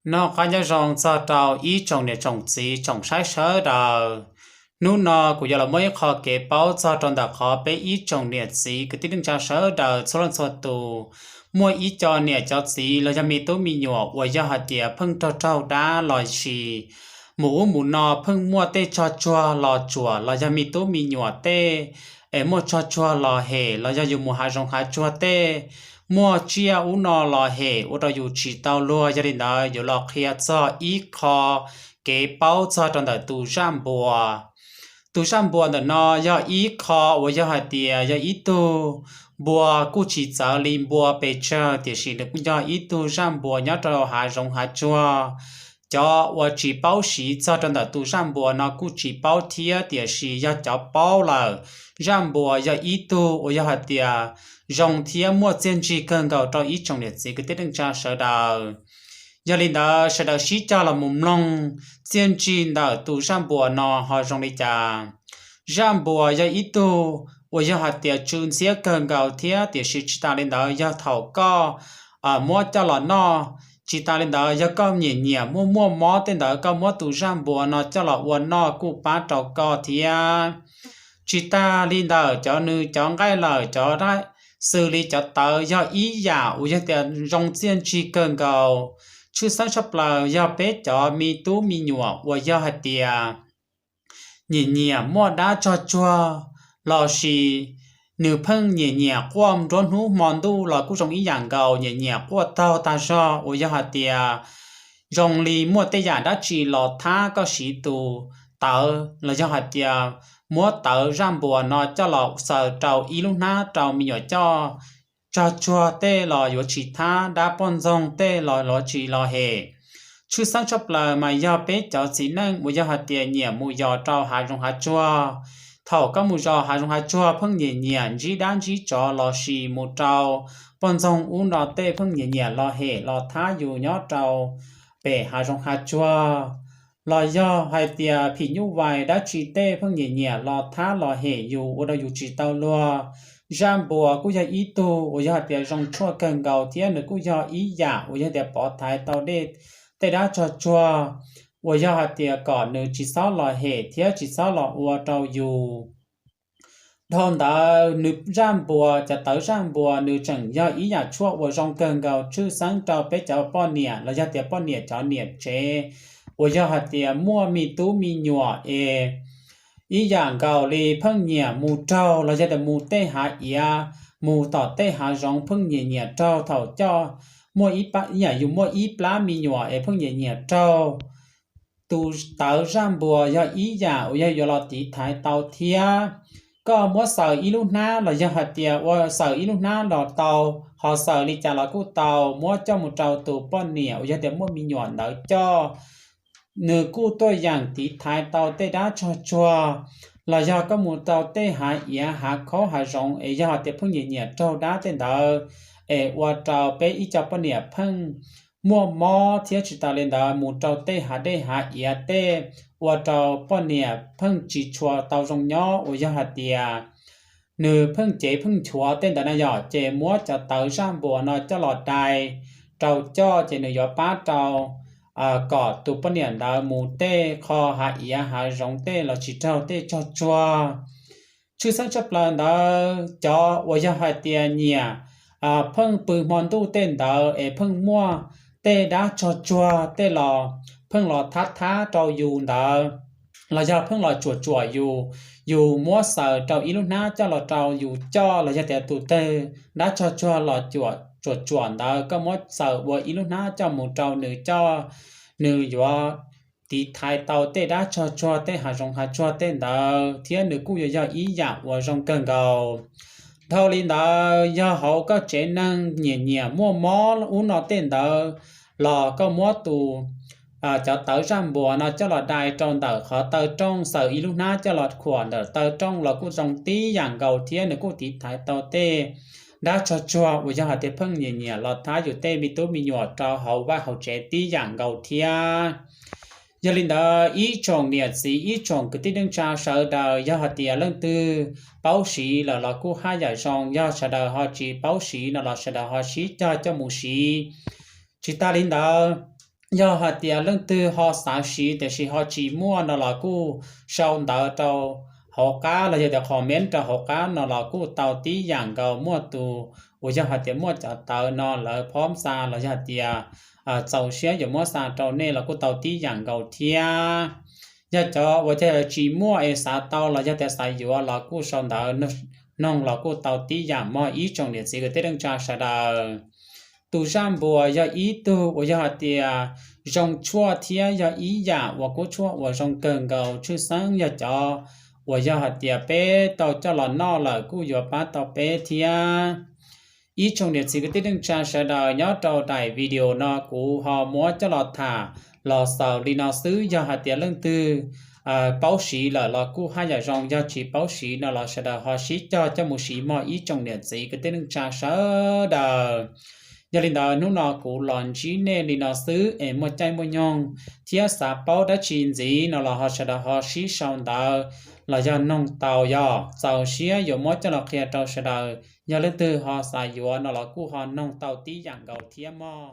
Noj qab nyob zoo txog rau ib tsoom niam tsoom txiv tsoom saib sawv daws. Hnub no kuv yuav los muab ib qho kev paub txog rau ntawm qhov peb ib tsoom niam txiv kwv tij neej tsa sawv daws txhua leej txhua tus, muaj ib co niam cov txiv los yog me tub me nyuam uas yog hais tias pheej raug raug dab los sis mus ub mus no pheej muaj tej tsog tsuag los tsuam los yog me tub me nyuam tej es muaj tsog tsuag los hem los yog yus mus hav zoov hav tsuag tej muaj tsiaj ub no los hem ua rau yus tsis tau luag. Yog li ntawd yuav los qhia txog ib qho kev paub txog rau ntawm tus zaj npua. Tus zaj npua ntawm no yog ib qho uas yog hais tias yog ib tug npua kuj tsis txawv li npua pes tsawg, tiam sis nws kuj yog ib tug zaj npua nyob rau hav zoov hav tsuag. Cov uas tsis paub siv txog rau ntawm tus zaj npua no kuj tsis paub thiab, tiam sis yog cov paub lawm, zaj npua yog ib tug uas yog hais tias zoo thiab muaj txiaj ntsig kawg nkaus rau ib tsoom niam txiv kwv tij neej tsa sawv daws. Yog li ntawd sawv daws sib cog los mus mloog txiaj ntsig ntawm tus zaj npua no ho zoo li cas. Zaj npua yog ib tug uas yog hais tias tsw ntxhiab kawg nkaus thiab, tiam sis tsis tas li ntawd yog thaum koj muab coj los noj, tsis tas li ntawd yog koj nyiam nyiam muaj muaj mob tej ntawd koj muab tus zaj npua no coj los ua noj kuj pab rau koj thiab. Tsis tas li ntawm cov nws cov nqaij lawm cov xws li cov tawv yog ib yam uas yog tias zoo txiaj ntsig kawg nkaus. Tshwj xeeb tshaj plaws yog peb cov me tub me nyuam uas yog hais tias nyiam nyiam muaj dab tsog tsuag los sis nws pheej nyiam nyiam quaj nruab hnub hmo ntuj los kuj zoo ib yam nkaus, nyiam nyiam quaj taug tag zog uas yog hais tias zoo li muaj tej yam dab tsi los thab koj siv tus tawv los yog hais tias muab tawv zaj npua no coj los xaws rau ib lub hnab rau me nyuam coj tsog tsuag tej los yuav tsis thab, dab poj ntxoog tej los yuav tsis los hem. Tshwj xeeb tshaj plaws mas yog peb cov txiv neej uas yog hais tias nyiam mus yos rau hav zoov hav tsuag. Thaum koj mus yos hav zoov hav tsuag pheej nyiam nyiam ntsib dab ntsib tsov los sis mus rau poj ntxoog ub no tej pheej nyiam nyiam los hem los thab yus nyob rau pem hav zoov hav tsuag. Los yog hais tias phim nyuj vais dab tsi tej pheej nyiam nyiam los thab los hem yus ua rau yus tsis tau luag. Zaj npua kuj yog ib tug uas yog hais tias zoo tshuaj kawg nkaus thiab nws kuj yog ib yam uas yog tias pov thaiv tau tej dab tsog tsuag uas yog hais tias kom nws tsis txhob los hem thiab tsis txhob los ua rau yus. Dhau ntawd nws zaj npua, cov tawv zaj npua nws tseem yog ib yam tshuaj uas zoo kawg nkaus tshwj xeeb rau peb cov poj niam los yog tias poj niam cov niam tsev uas yog hais tias muaj me tub me nyuam es ib yam nkaus li pheej nyiam mus raug los yog tias mus tej hav iav, mus tom tej hav zoov pheej nyiam nyiam raug thaum coj muaj ib yam yus muaj ib plab me nyuam es pheej nyiam nyiam raug. Tus tawv zaj npua yog ib yam uas yog yuav los tiv thaiv tau thiab. Koj muab xaws ib lub hnab los yog hais tias ua xaws ib lub hnab los tau, ho xaws li cas los kuj tau, muab coj mus rau tus poj niam uas yog tias muaj me nyuam ntawd coj, nws kuj tuaj yeem tiv thaiv tau tej dab tsog tsuag. Los yog koj mus rau tej hav iav hav khaub hav zoov es yog tias pheej nyiam nyiam raug dab tej ntawd, es ua rau peb ib co poj niam pheej muaj mob thiab tsis tas li ntawd mus rau tej hav dej hav iav tej ua rau poj niam pheej tsis tshua tau zoo nyob uas yog hais tias nws pheej cev pheej nchuav tej ntawd na yom, ces muab cov tawv zaj npua no coj los dai rau coj ces nws yuav pab rau kom tus poj niam ntawd mus tej qho hav iav hav zoov tej los tsis raug tej tsog tsuag. Tshwj xeeb tshaj plaws ntawd cov uas yog hais tias nyiam pheej pw hmo ntuj tej ntawd es pheej muaj tej dab tsog tsuag tej los pheej los thab thab rau yus ntawd, los yog pheej los tsuam tsuam yus, yus muab xaws rau ib lub hnab coj los rau yus coj los yog tias tus twg dab tsog tsuag los tsuam tsuam ntawd koj muab xaws ua ib lub hnab coj mus rau nws coj, nws yuav tiv thaiv tau tej dab tsog tsuag tej hav zoov hav tsuag tej ntawd thiab nws kuj yuav yog ib yam uas zoo kawg nkaus. Dhau li ntawd yog hauv koj tsev neeg nyiam nyiam muaj mob ub no tej ntawd los koj muab tus cov tawv zaj npuas no coj los dai rau ntawm qhov taw rooj, xaws ib lub hnab coj los khuam ntawm taw rooj los kuj zoo tib yam nkaus thiab nws kuj tiv thaiv tau tej dab tsog tsuag uas yog hais tias pheej nyiam nyiam los thab yus tej me tub me nyuam rau hauv vaj hauv tsev tib yam nkaus thiab. Yog li ntawd ib tsoom niam txiv ib tsoom kwv tij neej tsa sawv daws, yog hais tias leej twg paub siv lawm los kuj haj yam zoo, yog sawv daws ho tsis paub siv no los sawv daws ho sib cog coj mus siv. Tsis tas li ntawd, yog hais tias leej twg ho xav siv tiam sis ho tsis muaj no los kuj sau ntawv rau hauv qab los yog tias comment rau hauv qab no los kuj tau tib yam nkaus. Muaj tus uas yog hais tias muaj cov tawv no lawv phob xa los yog hais tias txaus siab yuav muab xa rau nej los kuj tau tib yam nkaus thiab. Yog cov uas yog tsis muaj es xav tau los yog tias xav yuav los kuj sau ntawv noog los kuj tau tib yam mog ib tsoom niam txiv kwv tij neej tsa sawv daws. Tus zaj npuas yog ib tug uas yog hais tias zoo tshuaj thiab yog ib yam uas kuj tshuaj uas zoo kawg nkaus tshwj xeeb yog cov uas yog hais tias peb tau coj los noj lawm kuj yuav pab tau peb thiab. Ib tsoom niam txiv kwv tij neej tsa sawv daws, nyob rau daim video no kuv ho muab coj los tham los xaus li no xwb. Yog hais tias leej twg paub siv lawm los kuj haj yam zoo, yog tsis paub siv no los sawv daws ho sib cog coj mus siv mog ib tsoom niam txiv kwv tij neej tsa sawv daws. Yog li ntawd hnub no kuv los ntsib nej li no xwb es muaj caij muaj nyoog thiab xav paub dab tsi ntxiv no los ho sawv daws ho sib sau ntawv los yog noog tau, yog txaus siab yuav muab coj los qhia rau sawv daws. Yog leej twg ho xav yuav no los kuj ho noog tau tib yam nkaus thiab mog.